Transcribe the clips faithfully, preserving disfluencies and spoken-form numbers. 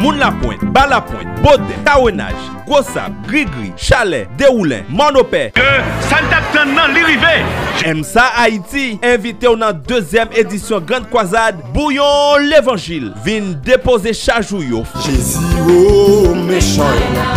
Moun Lapwent, Ba Lapwent, Bodè, Kawenaj, Gwosab, Grigri, Chalè, Dewoulen, Mòn Opè. Ke sa n t ap tann nan, li rive! M S A Ayiti envite w nan dezyèm edisyon Grann Kwazad Bouyon Levanjil. Vin depoze chaj ou yo. Jezi, o mechan yo.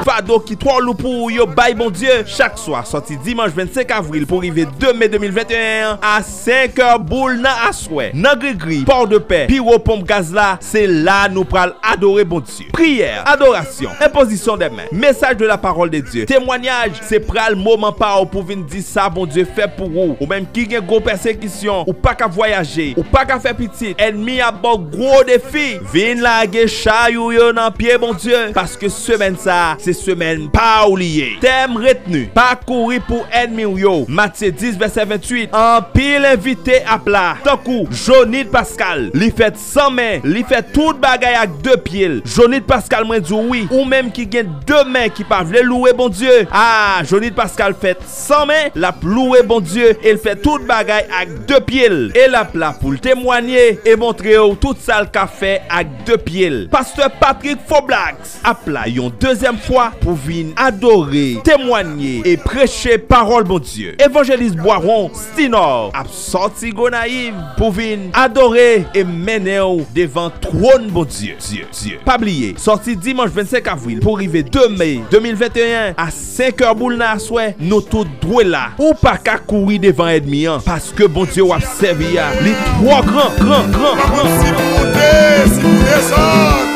Fado ki twò lou pou ou yo bay Bondye chak swa, sòti dimanch vennsenk avril pou rive de me de mil venteyen an, a senk è boul nan aswè, nan Grigri, Pòdepè, pi wo ponp gaz la, se la nou pral adore Bondye. Priyè, adorasyon, enpozisyon de men, mesaj de la parole de Dieu, temwanyaj, se pral moman pa w pou vin di sa Bondye fè pou ou. Ou menm ki gen gwo pèsekisyon, ou pa ka vwayaje, ou pa ka fè pitit, ènmi ap ba w gwo defi. Vin lage chay ou yo nan pye Bondye, paske semèn sa a, se semèn pa w li ye. Tèm retni, pa kouri pou ènmi w yo. Matye dis, vèsè venntuit. Anpil envite ap la, tankou Jonid Pascal, li fèt san men, li fè tout bagay ak de pye l. Jonid Pascal, mwen di w wi, ou menm ki gen de men ki pa vle louwe Bondye. A, Jonid Pascal fèt san men, l ap louwe Bondye e l fè tout bagay ak de pye l. E l ap la pou l temwanye e montre w tout sa l ka fè ak de pye l. Pastè Patrick Foblax ap la yon dezyèm fwa pou vin adore, temwanye e preche pawòl Bondye. Evanjelis Bwawon Stinor ap sòti Gonayiv pou vin adore e mennen w devan twòn Bondye. Dye, Dye. Pa bliye, sòti dimanch vennsenk avril pou rive de me de mil venteyen a senk è boul nan aswè, nou tout dwe la. Ou pa ka kouri devan ènmi an, paske Bondye w ap sèvi a, li twò gran, gran, gran, gran. Si pou moute, si pou desann.